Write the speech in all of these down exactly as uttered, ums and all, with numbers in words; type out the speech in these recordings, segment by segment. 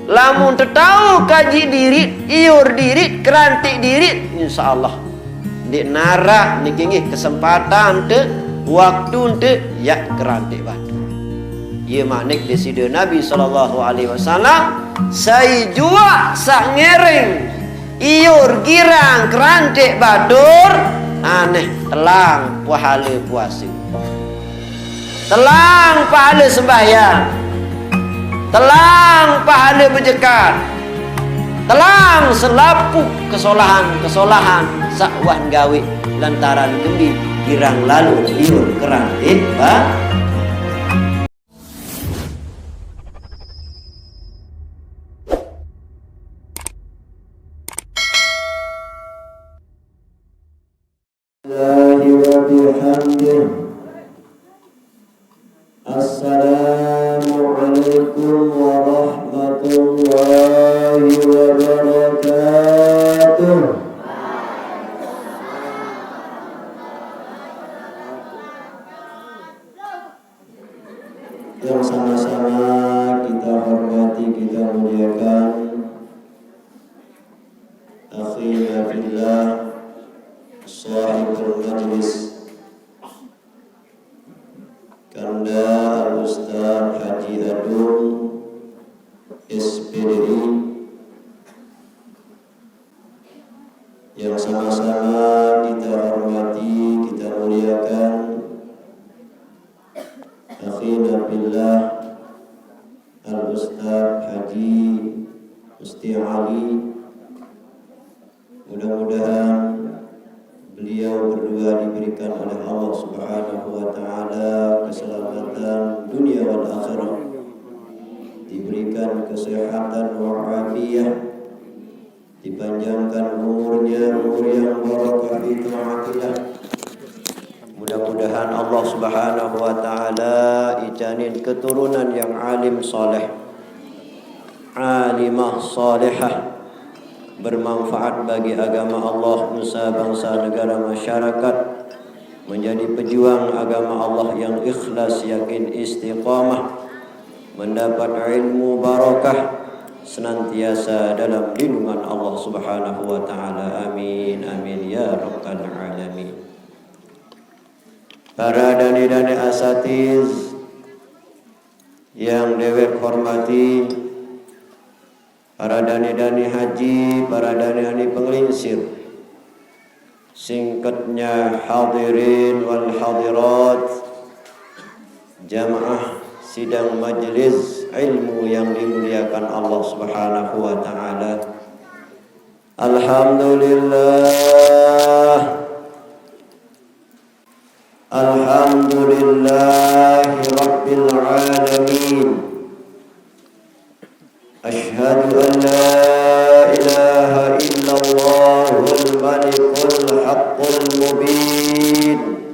Lamun tetau kaji dirit, iur dirit, kerantik dirit, insyaallah. Ndeq narak niki nggih kesempatan te, waktu te, yaq kerantik batur. Ie manik Deside Nabi sallallahu alaihi wasallam, sai juaq saq ngereng iur girang kerantik batur, aneh telang pahale puase. Telang pahale sembahyang. Telang pahale bejekat. Telang selapuq kesolahan-kesolahan saq wah gawe lantaran kembe girang lalo iur kerantik ba- Alhamdulillah. Assalamualaikum warahmatullahi wabarakatuh. Yang sama-sama kita hormati, kita muliakan, akhina fillah, sahibul majlis, Kanda Al Ustaz Haji Adung, S P D I, yang sama-sama kita hormati, kita muliakan, akhina fillah, Al Ustaz Haji Musti Ali. Mudah-mudahan beliau berdua diberikan oleh Allah Subhanahu wa Ta'ala keselamatan dunia wal akhirah, diberikan kesehatan wal afiyah, dipanjangkan umurnya, umur yang barakah fi taatillah. Mudah-mudahan Allah Subhanahu wa Ta'ala icanin keturunan yang alim saleh, alimah salihah, bermanfaat bagi agama Allah, nusa, bangsa, negara, masyarakat, menjadi pejuang agama Allah yang ikhlas, yakin, istiqamah, mendapat ilmu barakah, senantiasa dalam lindungan Allah Subhanahu wa Ta'ala. Amin, amin, ya rabbal alamin. Para dane-dane asatiz yang dewek hormati, para dane-dane haji, para dane-dane pengelingsir, singkatnya hadirin wal hadirat, jamaah sidang majelis ilmu yang dimuliakan Allah Subhanahu wa Ta'ala. Alhamdulillah. Alhamdulillahi Rabbil Alamin. Ashhadu an la ilaha illallahul malikul haqqul mubin.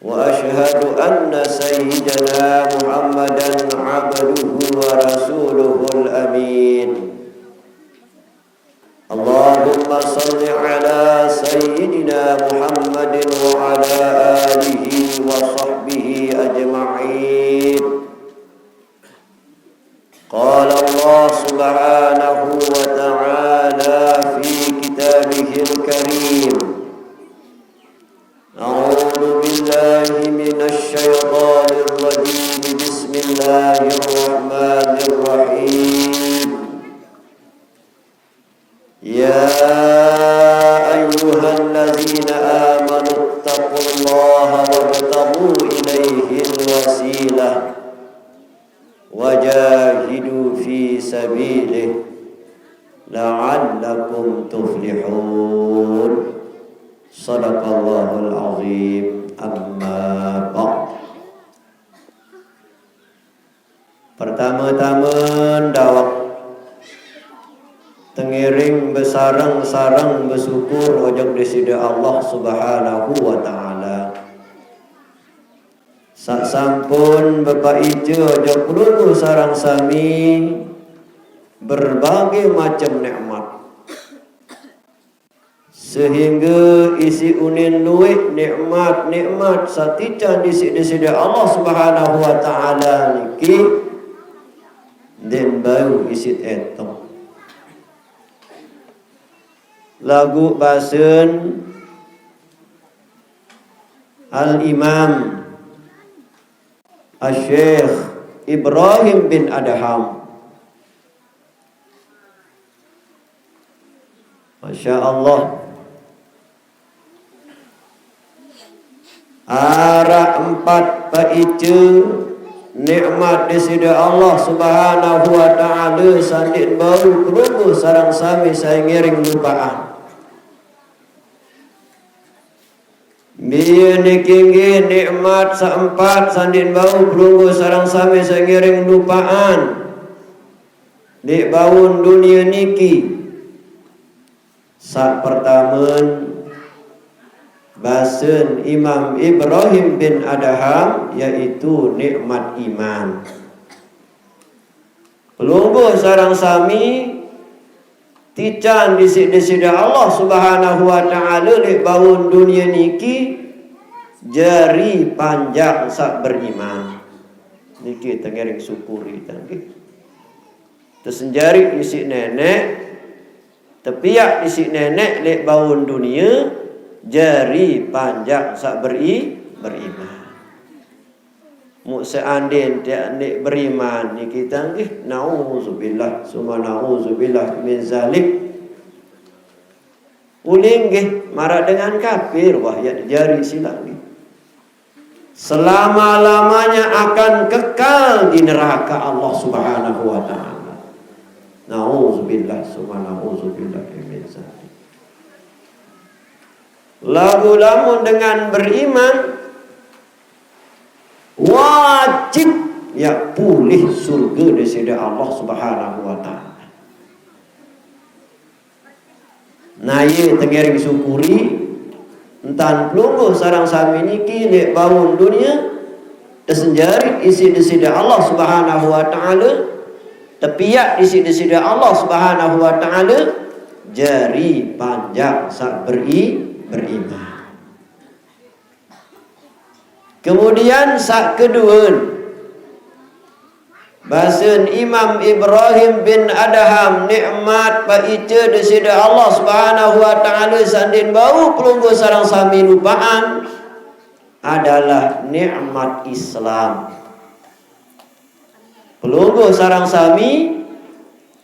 Wa ashhadu anna sayyidana Muhammadan abduhu wa rasuluhul amin. Allahumma salli ala sayyidina Muhammadin wa ala alihi wa sahbihi ajma'in. Qala Allah subhanahu wa ta'ala fi kitabihil karim. A'udzu billahi minasy syaithanir rajim. Bismillahirrahmanirrahim. يا أيها الذين آمنوا اتقوا الله وابتغوا إليه الوسيلة وجاهدوا في سبيله لعلكم تفلحون. صدق الله العظيم. أما بعد. Pertame-tame ndawek tengiring besareng-sareng besyukur ojok Deside Allah Subhanahu wa Ta'ala. Saq sampun bepaice ojok pelungguh sareng sami berbagai macem nikmat. Sehingge isiq unin lueq nikmat-nikmat saq tican isiq Deside Allah Subhanahu wa Ta'ala niki, ndeqn baru isit etok. Lagu basen Al-Imam Al-Syekh Ibrahim bin Adham. Masya Allah. Ara empat paice nikmat Deside Allah Subhanahu wa Ta'ala sandin bau pelungguh sareng sami saingiring lupaan. Bieu niki inggih nikmat saempat sandin bau pelungguh sareng sami saingiring lupaan. Di baun dunia niki. Sapertamen basen Imam Ibrahim bin Adham, yaitu nikmat iman. Pelungguh sareng sami tican disi-, Deside Allah Subhanahu wa Ta'ala di baun dunia niki jari panjang sak beriman. Niki tengiring syukuri tanggi. Tesenjari isi nenek, tepiak isi nenek lek baun dunia, jari panjang sak beri-, beriman. Muk seandin tiak ndik beriman niki tanggi, nauzubillah, summa nauzubillah min zalik. Uling nggih, marak dengan kafir, wah, ya jari silap nggih. Selama-lamanya akan kekal di neraka Allah Subhanahu wa Ta'ala. Nauzubillah, summa nauzubillah min zalik. Lagu lamun dengan beriman, wajib ya pulih surga Deside Allah Subhanahu wa Ta'ala. Nah, ye tengiring syukuri, entan pelungguh sareng sami niki lek baun dunia, tesenjari isi Deside Allah Subhanahu wa Ta'ala, tepiak isi Deside Allah Subhanahu wa Ta'ala, jari panjang sak beri-, beriman. Kemudian sak keduen, basen Imam Ibrahim bin Adham, nikmat paice Deside Allah Subhanahu wa Ta'ala sandin bau pelungguh sareng sami lupaan adalah nikmat Islam. Pelungguh sareng sami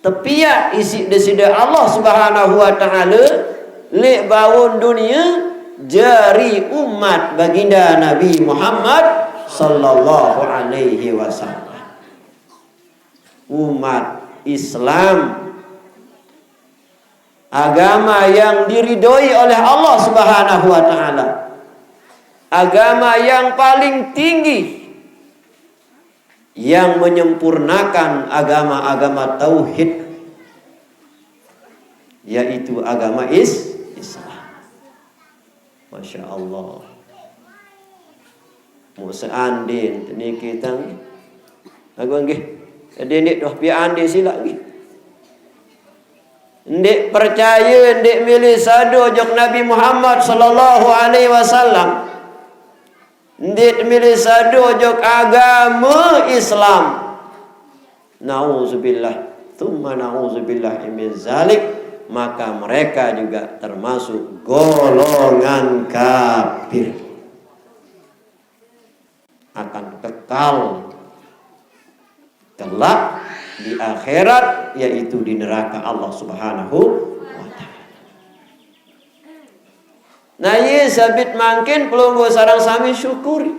tepiak isi Deside Allah Subhanahu wa Ta'ala lek baun dunia jari umat baginda Nabi Muhammad sallallahu alaihi wasallam. Umat Islam, agama yang diridhoi oleh Allah Subhanahu wa Ta'ala, agama yang paling tinggi, yang menyempurnakan agama-agama tauhid, yaitu agama Is-, Islam. Masya Allah. Muk seandin niki tanggi. Lagu nggih. Jadi ndik doh pian di silap nggih. Ndik percaya, ndik milih sadu jok Nabi Muhammad sallallahu alaihi wasallam. Ndik milih sadu jok agama Islam. Nauzubillah, tsumma nauzubillah min zalik, maka mereka juga termasuk golongan kafir. Akan kekal kelak di akhirat, yaitu di neraka Allah Subhanahu wa Ta'ala. Nah, ye sabit mangkin pelungguh sareng sami syukuri.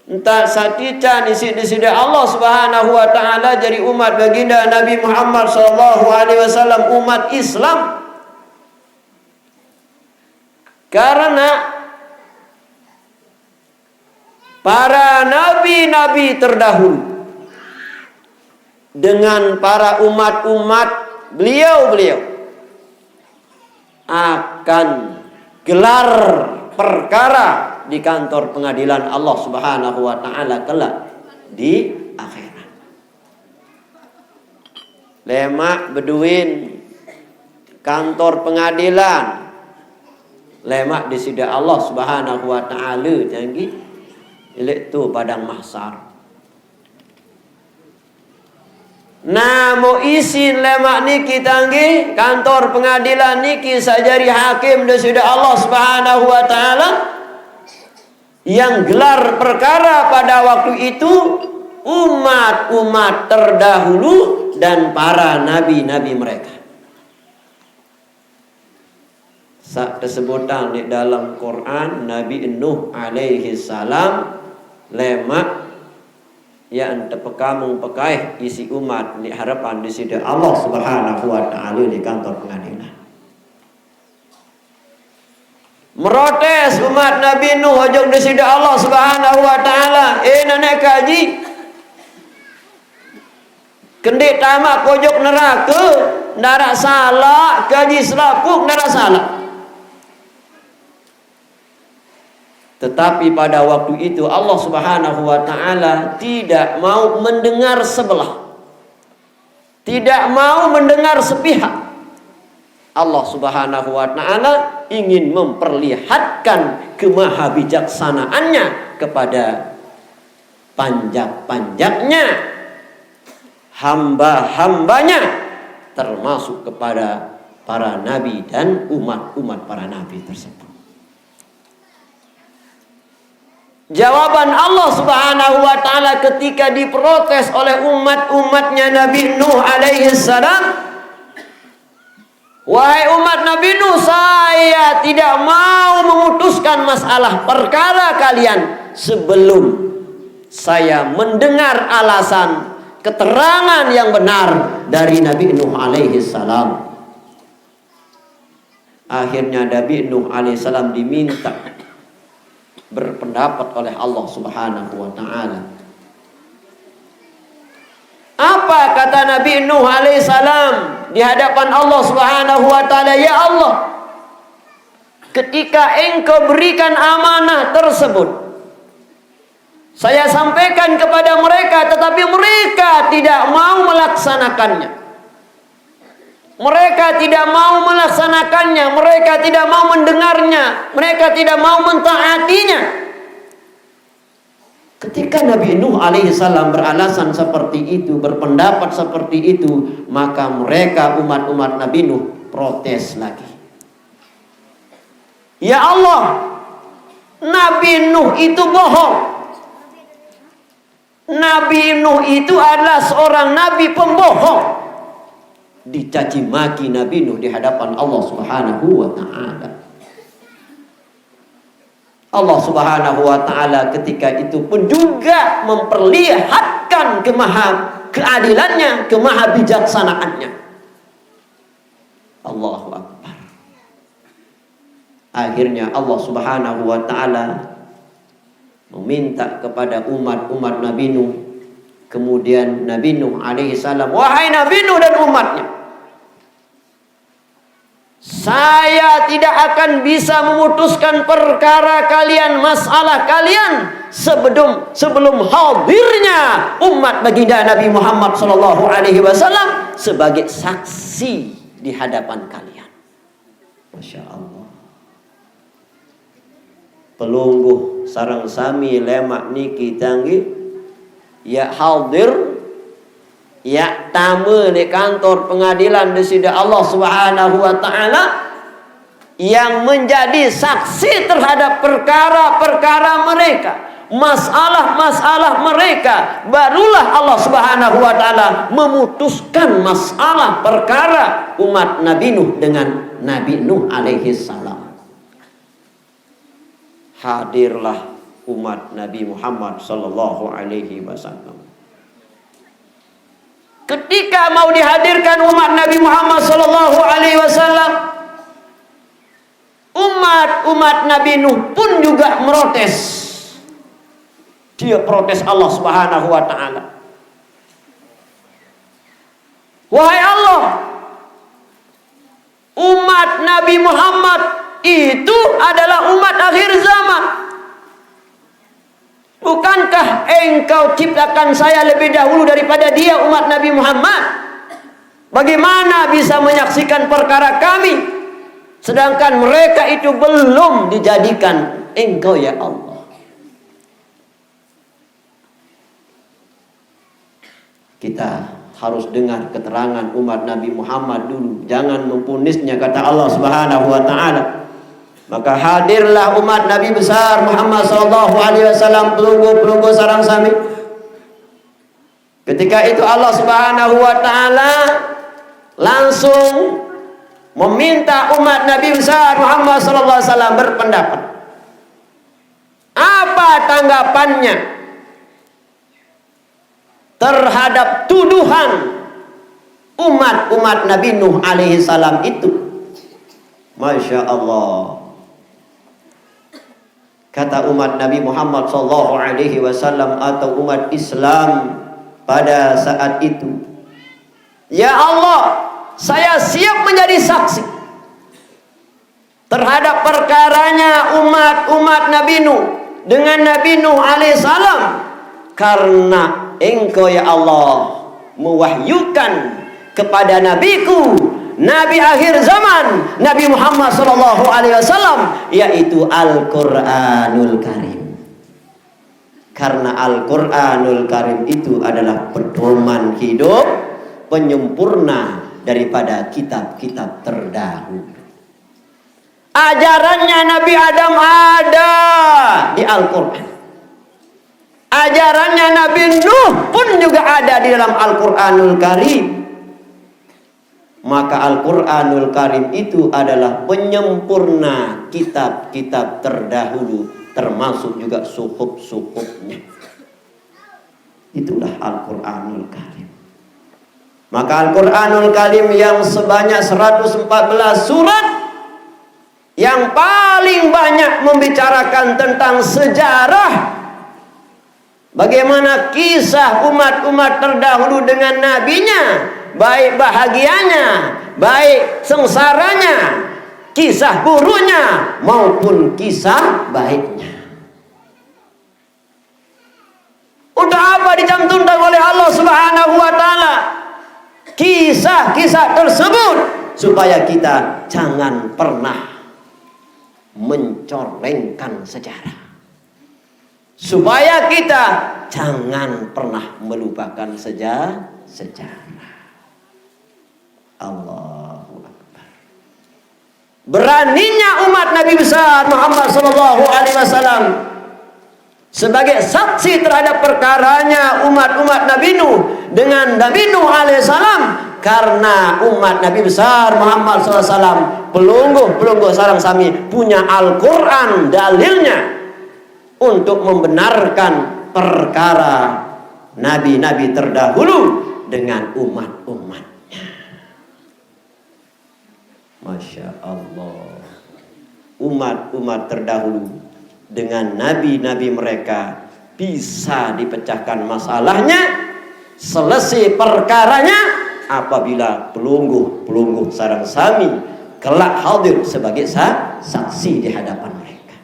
Entan satican isi Deside Allah Subhanahu wa Ta'ala jari umat baginda Nabi Muhammad sallallahu alaihi wasallam, umat Islam. Karena para nabi-nabi terdahulu dengan para umat-umat beliau-beliau akan gelar perkara di kantor pengadilan Allah Subhanahu wa Ta'ala kelak di akhirat. Lemak beduin kantor pengadilan, lemak Deside Allah Subhanahu wa Ta'ala tanggi, lek tu padang mahsyar. Namo isin lemak niki tanggi kantor pengadilan niki sajari hakim Desida Allah Subhanahu wa Ta'ala, yang gelar perkara pada waktu itu umat-umat terdahulu dan para nabi-nabi mereka. Sa tesebutan di dalam Quran, Nabi Nuh alaihi salam lemak yang tepekamung pekaih isi umat di hadapan Desida Allah Subhanahu wa Ta'ala di kantor pengadilan. Merotes umat Nabi Nuh ojok Desida Allah Subhanahu wa Ta'ala, eh, nenek kaji, kendik tamak kojok neraka, ndak salah, kaji selapuk, ndak salah. Tetapi pada waktu itu Allah Subhanahu wa Ta'ala tidak mau mendengar sebelah, tidak mau mendengar sepihak. Allah Subhanahu wa Ta'ala ingin memperlihatkan kemahabijaksanaannya kepada panjak-panjaknya, hamba-hambanya, termasuk kepada para nabi dan umat-umat para nabi tersebut. Jawaban Allah Subhanahu wa Ta'ala ketika diprotes oleh umat-umatnya Nabi Nuh alaihi salam, "Wahai umat Nabi Nuh, saya tidak mau memutuskan masalah perkara kalian sebelum saya mendengar alasan keterangan yang benar dari Nabi Nuh alaihi salam." Akhirnya Nabi Nuh alaihi salam diminta berpendapat oleh Allah Subhanahu wa Ta'ala. Apa kata Nabi Nuh alaihi salam di hadapan Allah Subhanahu wa Ta'ala? "Ya Allah, ketika Engkau berikan amanah tersebut, saya sampaikan kepada mereka, tetapi mereka tidak mau melaksanakannya. Mereka tidak mau melaksanakannya, mereka tidak mau mendengarnya, mereka tidak mau mentaatinya." Ketika Nabi Nuh alaihi salam beralasan seperti itu, berpendapat seperti itu, maka mereka, umat-umat Nabi Nuh, protes lagi. "Ya Allah, Nabi Nuh itu bohong. Nabi Nuh itu adalah seorang nabi pembohong." Dicaci maki Nabi Nuh di hadapan Allah Subhanahu wa Ta'ala. Allah Subhanahu wa Ta'ala ketika itu pun juga memperlihatkan kemaha keadilannya, kemaha bijaksanaannya. Allahu Akbar. Akhirnya Allah Subhanahu wa Ta'ala meminta kepada umat-umat Nabi Nuh. Kemudian Nabi Nuh alaihi salam, "Wahai Nabi Nuh dan umatnya, saya tidak akan bisa memutuskan perkara kalian, masalah kalian, sebelum sebelum hadirnya umat baginda Nabi Muhammad sallallahu alaihi wasallam sebagai saksi di hadapan kalian." Masya Allah. Pelungguh sareng sami lemak niki tanggi, ya hadir, ya tame di kantor pengadilan Desida Allah Subhanahu wa Ta'ala, yang menjadi saksi terhadap perkara-perkara mereka, masalah-masalah mereka, barulah Allah Subhanahu wa Ta'ala memutuskan masalah perkara umat Nabi Nuh dengan Nabi Nuh alaihi salam. Hadirlah umat Nabi Muhammad sallallahu alaihi wasallam. Ketika mau dihadirkan umat Nabi Muhammad sallallahu alaihi wasallam, umat-umat Nabi Nuh pun juga merotes. Dia protes Allah Subhanahu wa Ta'ala. "Wahai Allah, umat Nabi Muhammad itu adalah umat akhir zaman. Bukankah Engkau ciptakan saya lebih dahulu daripada dia, umat Nabi Muhammad? Bagaimana bisa menyaksikan perkara kami, sedangkan mereka itu belum dijadikan Engkau, ya Allah?" Kita Harus dengar keterangan umat Nabi Muhammad dulu, jangan mempunisnya, kata Allah Subhanahu wa taala. Maka hadirlah umat Nabi besar Muhammad sallallahu alaihi wasallam, pelungguh-pelungguh sareng sami. Ketika itu Allah Subhanahu wa taala langsung meminta umat Nabi besar Muhammad sallallahu alaihi wasallam berpendapat. Apa tanggapannya terhadap tuduhan umat-umat Nabi Nuh alaihi salam itu? Masya Allah. Kata umat Nabi Muhammad sallallahu alaihi wasallam atau umat Islam pada saat itu, "Ya Allah, saya siap menjadi saksi terhadap perkaranya umat-umat Nabi Nuh dengan Nabi Nuh alaihissalam, karena Engkau, ya Allah, mewahyukan kepada nabiku, nabi akhir zaman, Nabi Muhammad sallallahu alaihi wasallam, yaitu Al-Qur'anul Karim." Karena Al-Qur'anul Karim itu adalah pedoman hidup, penyempurna daripada kitab-kitab terdahulu. Ajarannya Nabi Adam ada di Al-Qur'an. Ajarannya Nabi Nuh pun juga ada di dalam Al-Qur'anul Karim. Maka Al-Qur'anul Karim itu adalah penyempurna kitab-kitab terdahulu, termasuk juga suhuf-suhufnya. Itulah Al-Qur'anul Karim. Maka Al-Qur'anul Karim yang sebanyak seratus empat belas surat, yang paling banyak membicarakan tentang sejarah, bagaimana kisah umat-umat terdahulu dengan nabinya, baik bahagianya, baik sengsaranya, kisah buruknya maupun kisah baiknya. Untuk apa dicantumkan oleh Allah Subhanahu wa taala kisah-kisah tersebut? Supaya kita jangan pernah mencorengkan sejarah. Supaya kita jangan pernah melupakan seja-, sejarah. Allahu Akbar. Beraninya umat Nabi besar Muhammad sallallahu alaihi wasallam sebagai saksi terhadap perkaranya umat-umat Nabi Nuh dengan Nabi Nuh alaihissalam, karena umat Nabi besar Muhammad sallallahu alaihi wasallam, pelungguh-pelungguh sareng sami, punya Al-Qur'an dalilnya untuk membenarkan perkara nabi-nabi terdahulu dengan umat-umatnya. Masya Allah. Umat-umat terdahulu dengan nabi-nabi mereka bisa dipecahkan masalahnya, selesai perkaranya, apabila pelungguh-pelungguh sareng sami kelak hadir sebagai sa-, saksi di hadapan mereka.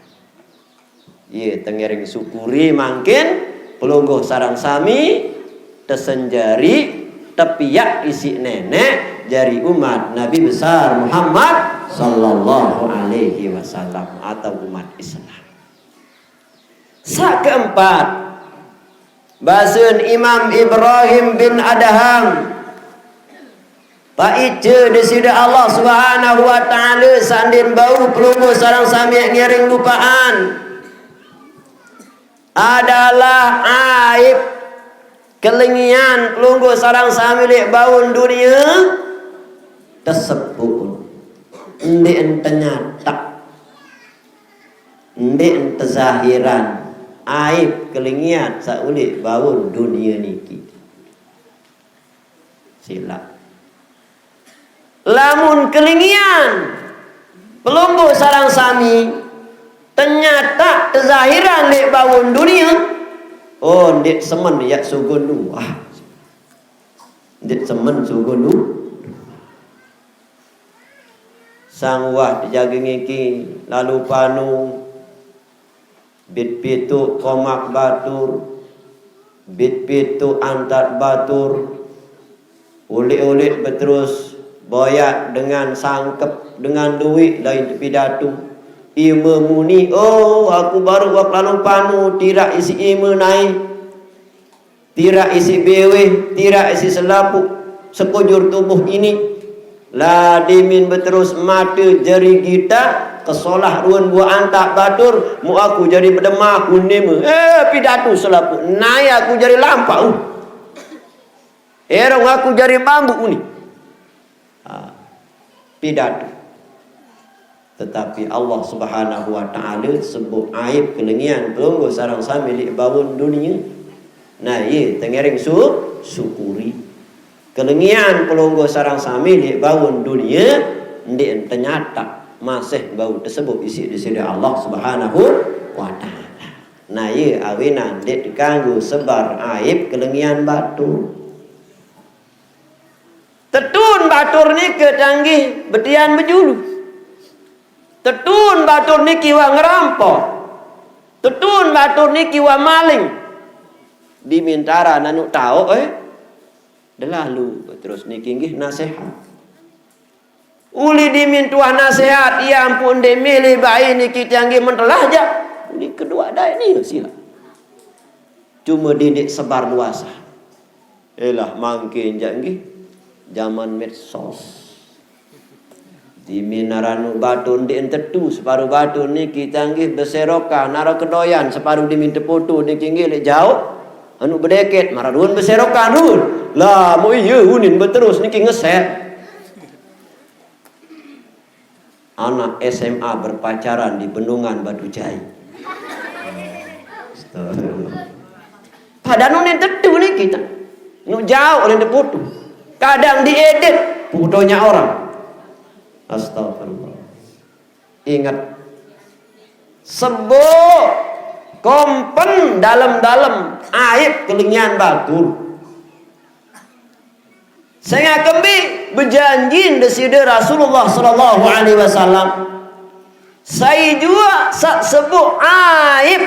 Ye, tengering syukuri mangkin pelungguh sareng sami tesenjari tepiak isi nenek jari umat Nabi besar Muhammad sallallahu alaihi wasallam atau umat Islam. Sak keempat, basen Imam Ibrahim bin Adham, paice Deside Allah Subhanahu wa Ta'ala sandin bau pelungguh sareng sami ngiring lupaan adalah aib kelengian pelungguh sareng sami leq baun dunie tesebut. Ndeq ente nyatak, ndeq ente zahiran aib kelengian saq uleq baun dunie niki. Silaq. Lamun kelingian pelungguh sareng sami tenyataq tezahiran leq baun dunie, oh, ndeq semen yaq sugul nuah. Ndeq semen sugul nu-, sang uah tejage ngiki lalu panu, bit pituq komak batur, bit pituq antat batur, uleq-uleq beterus boyaq dengan sangkep, dengan lueq lain tepidatu. Ime muni, "Oh, aku baruq uah lalo panu tiraq isiq ime nae." Tirak isi beweh, tirak isi selapuq, sekujur tubuh ini. La dimin beterus mate jari gitaq, kesolah ruen buaq antaq batur, muq aku jari bedemah, aku nime. Eh, pidatu selapuq, nae aku jari lampaq, uh. Erong aku jari bambuq uni. Ha, pidatu. Tetapi Allah Subhanahu wa Ta'ala sebut aib kelengian pelungguh sareng sami leq bawon dunie. Nah, ie tengereng su-, syukuri. Kelengian pelungguh sareng sami leq bawon dunie ndeqn tenyatak masih bau tesebut isiq Deside Allah Subhanahu wa Ta'ala. Nah, ie awinan ndeq tekanggo sebar aib kelengian batur. Tetun batur nike tanggih betian bejulu. Tetun batur niki wah ngerampok. Tetun batur niki wah maling. Dimin tara nanuq taoq, eh. Delalu terus niki nggih nasehat. Uli dimin tuah nasehat, ie ampuq ndeq mele bae niki tiang nggih mentelah jaq. Uli keduaq dae nie silaq. Cume dindik sebar luasah. Elah mangkin jaq nggih, jaman medsos. Dimin nara nuq batur ndeqn tetu, separo batur niki tanggih beserokan, nara kedoyan, separo dimin tepoto niki nggih leq jaoq, anuq bedeket, maraq ruen beserokan ruen. Lah, muq ie unin beterus niki ngeset. Anak S M A berpacaran di Bendungan Batu Jai. Astagfirullah. Padahal nunin tetu niki taq. Nuq jaoq unin tepoto. Kadang diedit fotonya orang. Astagfirullah. Inget. Sebuk kompen dalem-dalem aib kelengian batur. Sengaq kembeq bejanjin Deside Rasulullah sallallahu alaihi wasallam, sai juaq saq sebuk aib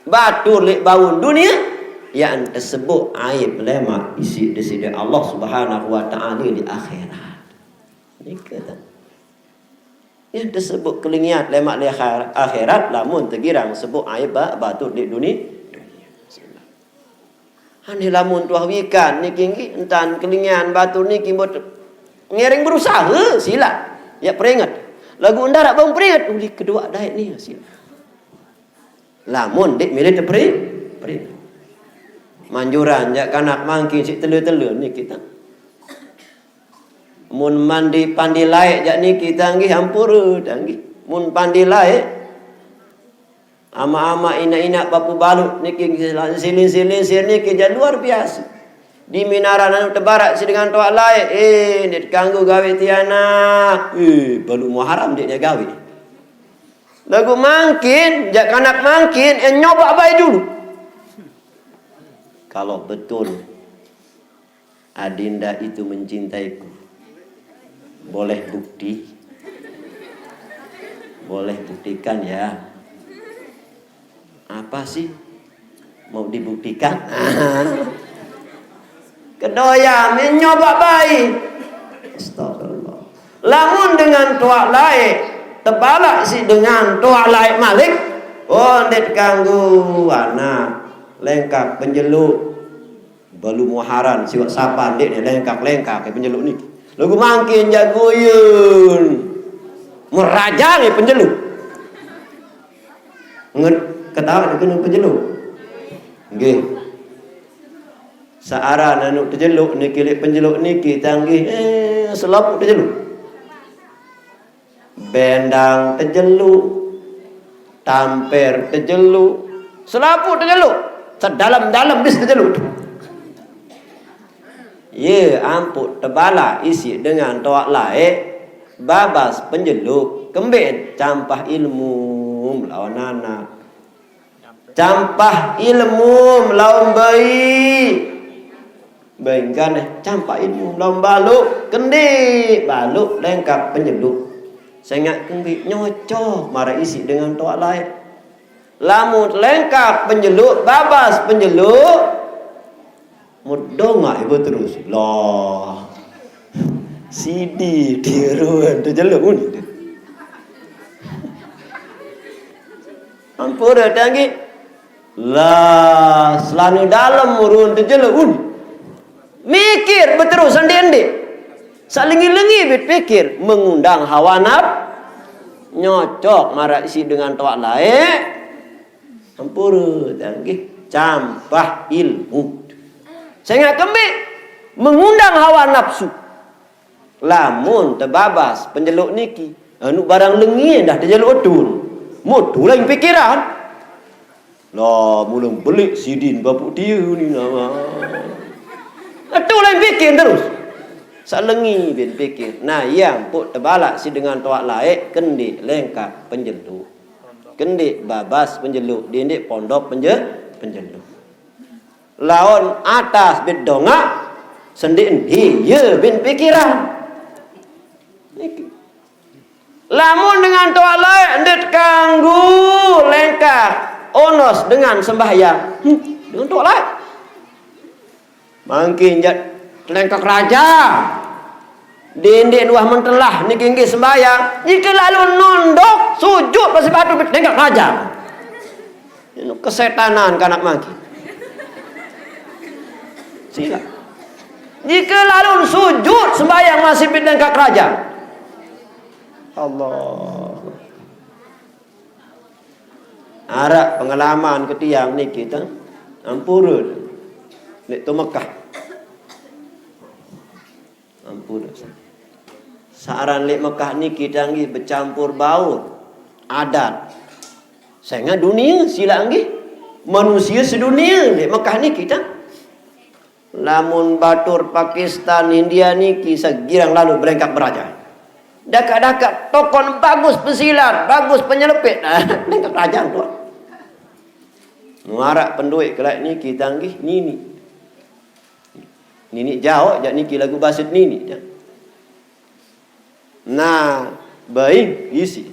batur leq bawon dunie, yaqn tesebuk aib lemaq isiq Deside Allah Subhanahu wa Ta'ala di akhirat. Nike taq. Yaqn tesebuk kelengian lemaq leq akhir-, akhirat lamun tegirang sebuk aib ba-, batur leq dunie. Aneh lamun tuah wikan niki nggih entan kelengian batur niki mboq ngereng berusahe silaq. Yaq peringet. Laguq ndaraq bau peringet, uli keduaq dae nie silaq. Lamun ndeq mele teperi-, peringet. Manjuran jaq kanak mangkin siq tele-tele niki taq. Mun mandi pandi laeq jaq niki tanggih ampure tanggih. Mun pandi laeq, amaq-amaq, inaq-inaq, papuq baluq niki silin-silin niki jaq luar biase. Dimin aran anuq tebaraq siq dengan toaq laeq, eh, ndeq tekanggo gawe tianaq. Eh, baluq Muharram ndeq gawe. Laguq mangkin, jaq kanak mangkin, eh, nyobaq bae julu. Kalau betul Adinda itu mencintaiku. Boleh bukti? Boleh buktikan ya. Apa sih mau dibuktikan? Kedoyan nyobaq bae. Astagfirullah. Lamun dengan toaq laeq, tebalaq siq dengan toaq laeq malik, oh, ndeq kanggo anak, lengkaq penjeluq. Baluq Muharram, siwaq Sapan, ndeq ne lengkaq-lengkaq penjeluq niki. Laguq mangkin jaq guyun. Merajang penjeluq. Nget-, ketawa kene penjeluq. Nggih. Saq aran anuq tejeluq niki leq penjeluq niki tanggih, eh, selapuq tejeluq. Bendang tejeluq, tamper tejeluq, selapuq tejeluq, sedalem-dalem bis tejeluq. Ye ampuq tebalaq isiq dengan toaq laeq, babas penjeluq, kembeq campah ilmu melawan anak. Campah ilmu melawan bayi. Bayangkan, eh, campah ilmu melawan baluq, kendiq baluq lengkaq penjeluq. Sengaq kembeq nyocok maraq isiq dengan toaq laeq. Lamun lengkaq penjeluq, babas penjeluq, medongaq ibu terus. Lah. Sidi tiruan tejeluq ni. Ampun, dah, tanggih. Lah, selana dalem urun tejelo un. Mikir beterus, ndeq-ndeq. Salengi-lengi bit pikir, mengundang hawa naf-, nyocok maraq isiq dengan toaq laeq, ampure, nggih, campah ilmu. Sengaq kembeq mengundang hawa nafsu. Lamun tebabas penjeluk niki, anu barang lengi endah tejeluk etun. Mutu lain pikiran. Lah, mulung belik sidin bapuk tie ni nama. Etu lain pikir terus. Salengi bin pikir. Nah, iya empuk tebalak si dengan toaq laeq kendeq lengkah penjeluk. Kendeq babas penjeluk, dindeq pondok penje-, penjeluk. Laun atas bit dongaq, sendeq endi ye bin pikiran. Niki. Lamun dengan toaq laeq ndeq kanggo lengkah onos dengan sembahyang. Hmm, dengan toaq laeq. Mangkin jaq telengkah kerajaan. Dindeq nuah mentelah niki nggih sembahyang. Niki lalu nondok sujud pasi batu bit telengkah kerajaan. Ino kesetanan kanak mangkin. Silaq. Jika lalu sujud sembahyang masih bit telengkah kerajaan. Allah. Araq pengalaman ke tiang niki tang. Ampure. Leq to Mekah. Ampun. Saq aran leq Mekah niki tiang nggih becampur baur adat. Sengaq dunie silaq nggih. Manusie sedunie leq Mekah niki tiang. Lamun batur Pakistan, India niki segirang lalu belengkah beraja. Dakaq-dakaq tokon bagus pesilat, bagus penyelepet. Belengkah beraja tuan. Muaraq penduit kelak niki tiang nggih nini. Nini jaoq jaq niki lagu basit nini jaq. Nah, baik isi.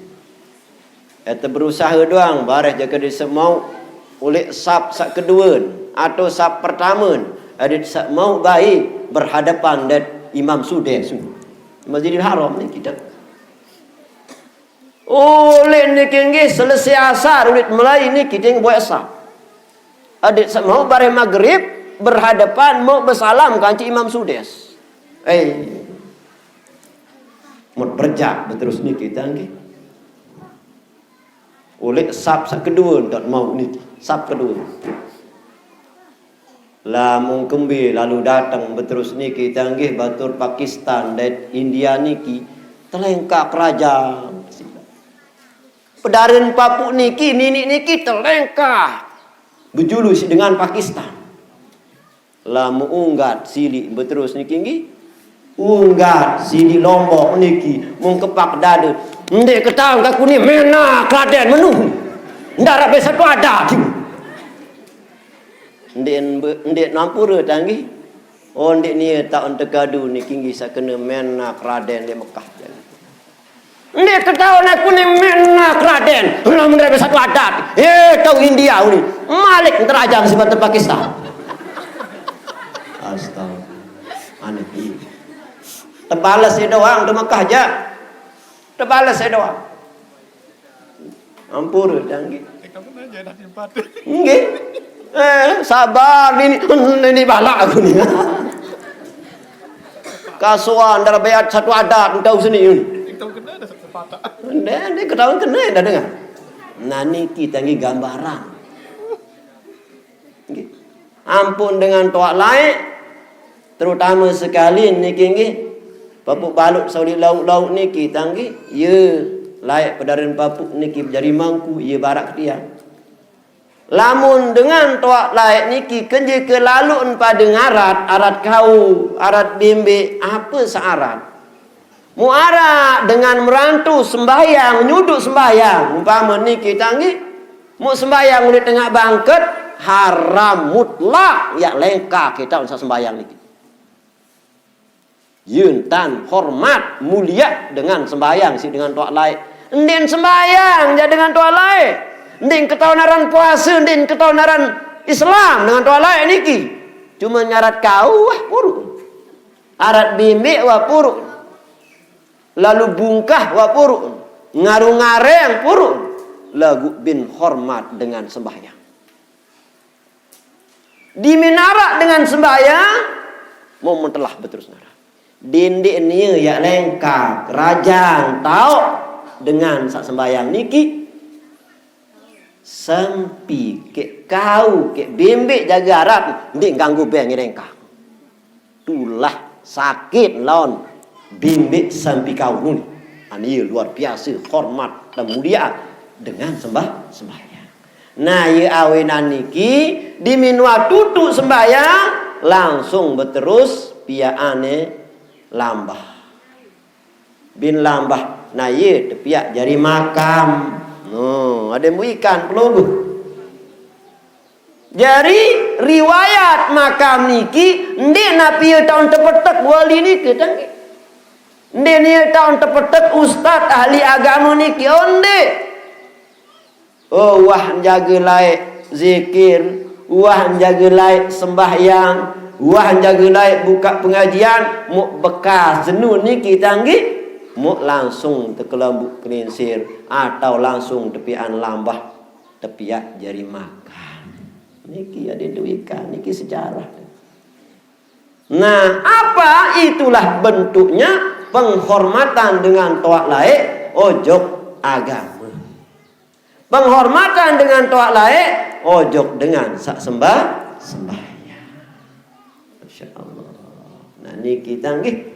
Ete berusahe doang, bareh jage dise mauq uleq sap saq keduen atau sap pertamen, adeq saq mauq bae berhadapan dait Imam Sudes. Masjidil Haram ni kita. Uleq niki nggih selese asar, uleq mulai niki ding boyaq sap. Adeq saq mauq bareh magrib berhadapan mauq besalam kance Imam Sudes. Eh. Mut berjak beterus niki tiang nggih. Uleq sap saq kedue ntot mauq niki, sap kedue. Lamun kembe lalu dateng beterus niki tiang nggih batur Pakistan dait India niki telengkah kerajaan. Pedaren papuq niki, niniq niki telengkah. Bejulu siq dengan Pakistan. Lamun unggat siliq beterus niki nggih. Unggat siliq Lombok niki mung kepak dade. Ndeq ketaon kaku ni menaq Raden menu. Ndaraq be satu adat. Ndeq, ndeq nampure tiang nggih. Oh, ndeq nie taun tekadu niki nggih saq kene menaq Raden leq Mekah. Ndeq ketaon aku ni menaq Raden. Lamun ndaraq be satu adat. Eh, tau India uni. Malik nterajang siq batur Pakistan. Astaga. Aneh. Tebales doang to Mekah jaq. Tebales doang. Ampure, dah, nggih. Nggih. Eh, sabar, nini, nini balak aku ni. Kasuan, ndaraq be satu adat, entau seni. Ndeq, ndeq ketaon kene dah dengar. Nah, niki tiang nggih gambaran. Nggih. Ampun dengan toaq laeq, terutame sekali niki nggih, papuq baluq saq uleq lauq-lauq niki tiang nggih, ye laeq pedaren papuq niki jari mangku, ye baraq tiang. Lamun dengan toaq laeq niki kenjeke laluqn pade ngarat, arat kau, arat bimbeq, ape saq arat? Muq araq dengan merantu sembahyang, nyuduq sembahyang, umpame niki tiang nggih, muq sembahyang uleq tengaq bangket, haram mutlak, yaq lengkah kitab saq sembahyang niki. Ye ntan hormat, muliaq dengan sembahyang siq dengan toaq laeq. Ndeqn sembahyang jaq dengan toaq laeq. Ndeqn ketaon aran puase, ndeqn ketaon aran Islam dengan toaq laeq niki. Cume ngarat kau, wah, puruk. Arat bimbeq, wah, puruk. Lalu bungkah, wah, puruk. Ngarung-ngareng, puruk. Laguq bin hormat dengan sembahyang. Diminarak dengan sembahyang, mau mentelah beterus narak. Dindik nia yak lengkak, rajang, tauk dengan saq sembahyang niki. Sempi kek kau, kek bembek jage arat, ndik ganggu beng ngerengkak. Tulah sakit lawan bembek sempi kau nun. Ania luar biasa hormat dan mulia dengan sembah, sembahyang. Nah, ye awenan niki diminua tutuk sembahyang, langsung beterus piaqane lambah. Bin lambah, nah, ye tepiaq jari makam. No, ade mbu ikan pelungguh. Jari riwayat makam niki ndik napi ye taun tepetek wali niki tangki. Ndik nie taun tepetek ustaz ahli agama niki, oh ndik. Oh, wah njaga laeq zikir, wah njaga laeq sembahyang, wah njaga laeq bukaq pengajian, muk bekas jenu niki tanggi, muk langsung tekelembuk kelinsir, atau langsung tepian lambah, tepiak jari makan. Niki ade duikan, niki sejarah. Nah, apa itulah bentuknya penghormatan dengan toaq laeq ojok agama. Penghormatan dengan toaq laeq ojok dengan saq sembah, sembahyang. Masya Allah. Nah, niki tanggih.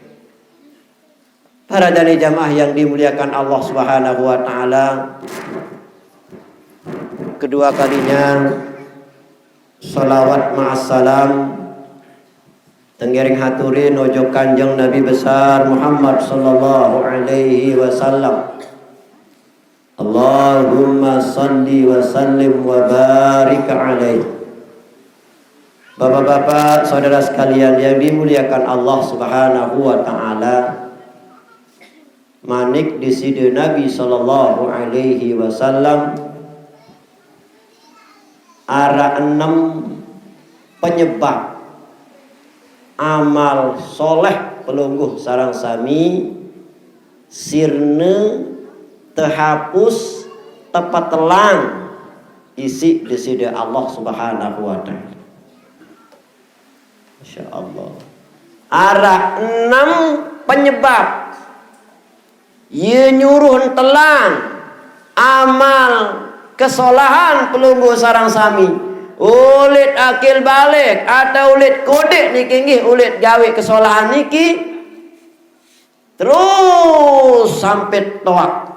Para jani jamaah yang dimuliakan Allah Subhanahu wa Ta'ala, kedua kalinya, salawat ma'as salam tengiring haturin ojok Kanjeng Nabi Besar Muhammad sallallahu alaihi wasallam. Allahumma salli wa sallim wa barik alaih. Bapak-bapak, saudara sekalian yang dimuliakan Allah Subhanahu wa Ta'ala, manik Deside Nabi sallallahu alaihi wasallam araq enem penyebab amal soleh pelungguh sareng sami sirne tehapus, tepetelang isiq Deside Allah Subhanahu wa Ta'ala. Masya Allah. Araq enem penyebab ye nyuruh ntelang amal kesolahan pelungguh sareng sami. Ulit akil balik atau ulit kodeq niki nggih ulit gawe kesolahan niki. Terus sampe toaq.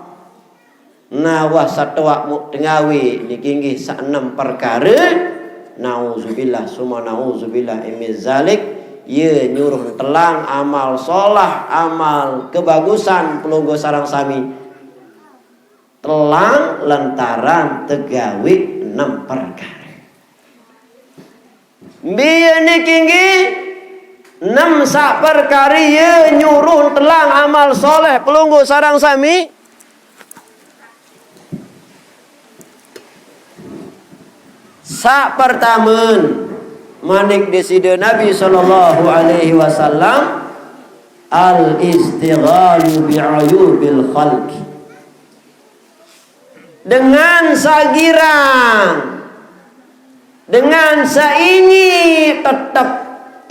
Nah, wah satoaq muk tengawe niki nggih saq enem perkare. Nauzubillah, summa nauzubillah min zalik. Ye nyuruh telang amal solah, amal kebagusan pelungguh sareng sami. Telang lantaran tegawe enem perkare. Mbe niki nggih? Enem saq perkare ye nyuruh telang amal soleh pelungguh sareng sami. Saq pertame, manik Deside Nabi sallallahu alaihi wasallam, al-istighalu bi'uyubil khalqi. Dengan sagirang, dengan sainyi tetep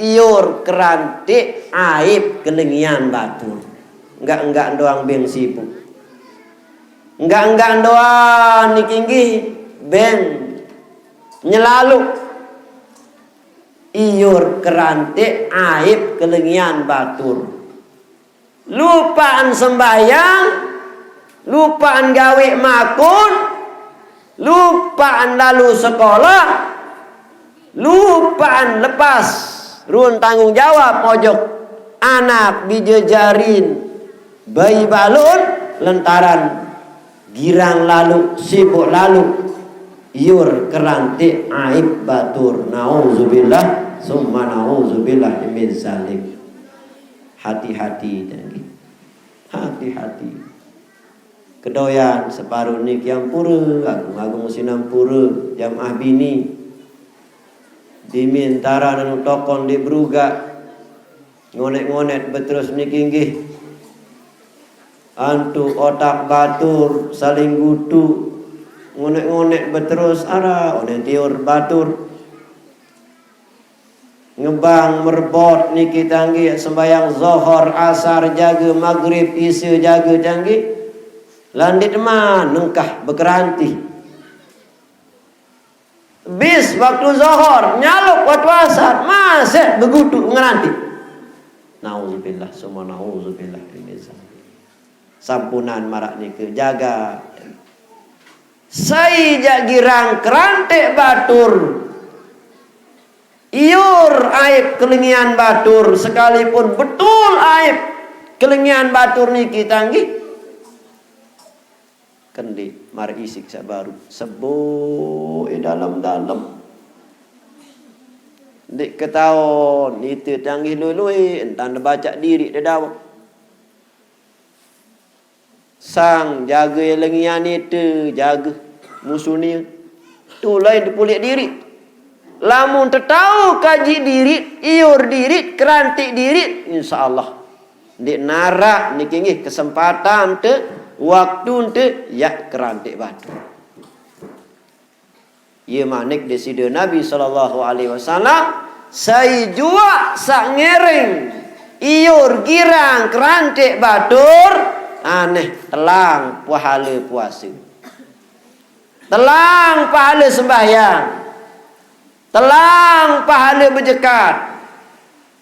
iur kerantiq aib kelengian batur. Enggak-enggak doang beng sibuk. Enggak-enggak doang niki nggih beng nyelaluq iur kerantiq aib kelengian batur. Lupaan sembahyang, lupaan gawe makun, lupaan lalu sekolah, lupaan lepas run tanggung jawab ojok anak bije jarin bayi balun lantaran girang lalu, sibuk lalu, iur kerantiq aib batur. Nauzubillah, summa nauzubillah min zalik. Hati-hati, jangan. Hati-hati. Kedoyan separo niki ampure, agung-agung sinampure, jamaah bini. Dimin taran anu tokon di berugak. Ngonet-ngonet beterus niki nggih. Antuk otak batur saling gutu. Ngonet-ngonet beterus ara onen tiur batur. Nyumbang merebot niki tanggi, sembahyang Zohor, Asar jaga, Maghrib, Isya jaga tanggi. Landit ma nengkah bekeranti. Bis waktu Zohor, nyaluk waktu Asar, masih begutu ngeranti. Nauzubillah, summa nauzubillah, min zalik. Sampunan marak nike jaga. Sai jak girang kerantik batur. Iur aib kelengian batur, sekalipun betul aib kelengian batur niki tanggi. Kendi mar isik sak baru. Sebo e dalem-dalem. Ndik ketaon, ite tanggi lui-lui, entan bacak diri de dawek. Sang jaga lengian ite, jaga musuh ni. Tu lain tepulik diri. Lamun tetau kaji diri, iur diri, kerantik diri, insya Allah. Ndik narak niki nggih kesempatan te, waktu te, yak kerantik batur. Ye manik deside Nabi sallallahu alaihi wasallam, sai juak sak ngereng, iur girang kerantik batur, aneh telang pahala puasa. Telang pahala sembahyang. Telang pahala bejekat.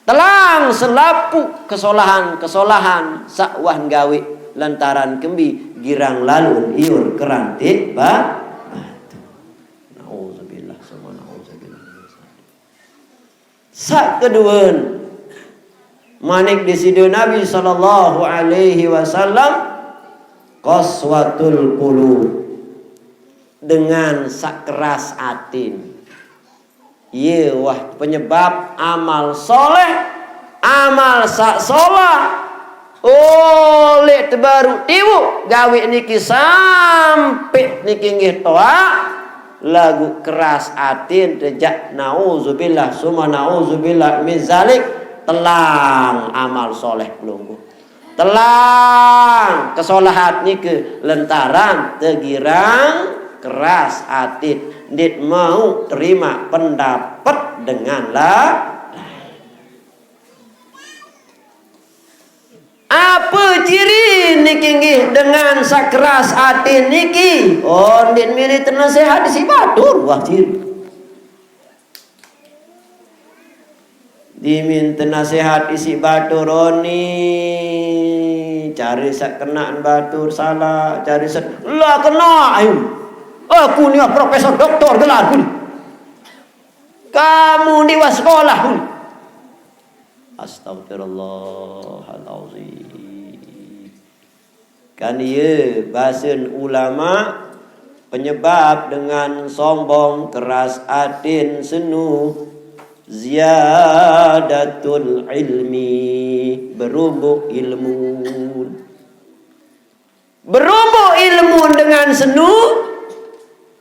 Telang selapuq kesolahan-kesolahan sak wah gawe lantaran kembi girang lalun iur kerantik ba-, batu. Nauzubillah, summa nauzubillah. Sak keduen, manik deside Nabi sallallahu alaihi wasallam, qaswatul qulub, dengan sak keras atin. Ye wah penyebab amal soleh, amal sak solah, oleh tebaru tiwuk gawe niki sampe niki nggih toak, lagu keras atin tejak nauzubillah, summa nauzubillah min zalik, telang amal soleh pelungguh. Telang kesolahat nike lentaran tegirang keras atit, ndik mau terima pendapat dengan la-, lain. Apa ciri niki nggih dengan sak keras atit niki? Oh, ndik milih tenasehat si batur, wah ciri. Diminta nasihat isi batur oni, cari sak kenaan batur salah, cari sak, lah kena ayu. Aku ni profesor doktor gelarku ni. Kamu ni wah sekolah ni. Astagfirullahalazim. Kan ieu basen ulama, penyebab dengan sombong, keras atin, senu, ziyadatul ilmi, berumbu ilmu. Berumbu ilmu dengan senu,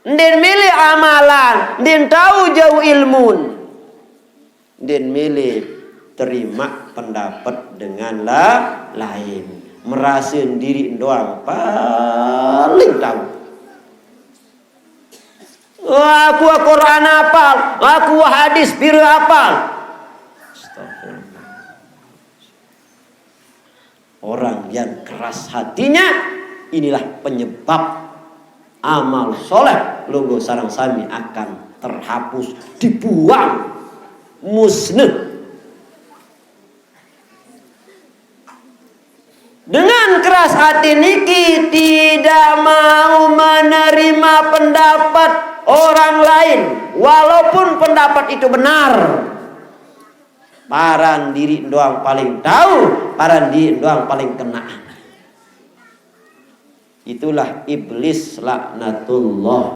ndin milih amalan, ndin tau jauh ilmu. Ndin milih terima pendapat dengan la-, lain. Merasa diri doang paling tahu. Wah, aku Quran apal, aku hadis pira apal. Astagfirullah. Orang yang keras hatinya, inilah penyebab amal soleh lungguh sareng sami akan terhapus, dibuang, musnah. Dengan keras hati niki tidak mau menerima pendapat orang lain, walaupun pendapat itu benar. Paran diri doang paling tahu, paran diri doang paling kenaan. Itulah iblis laknatullah.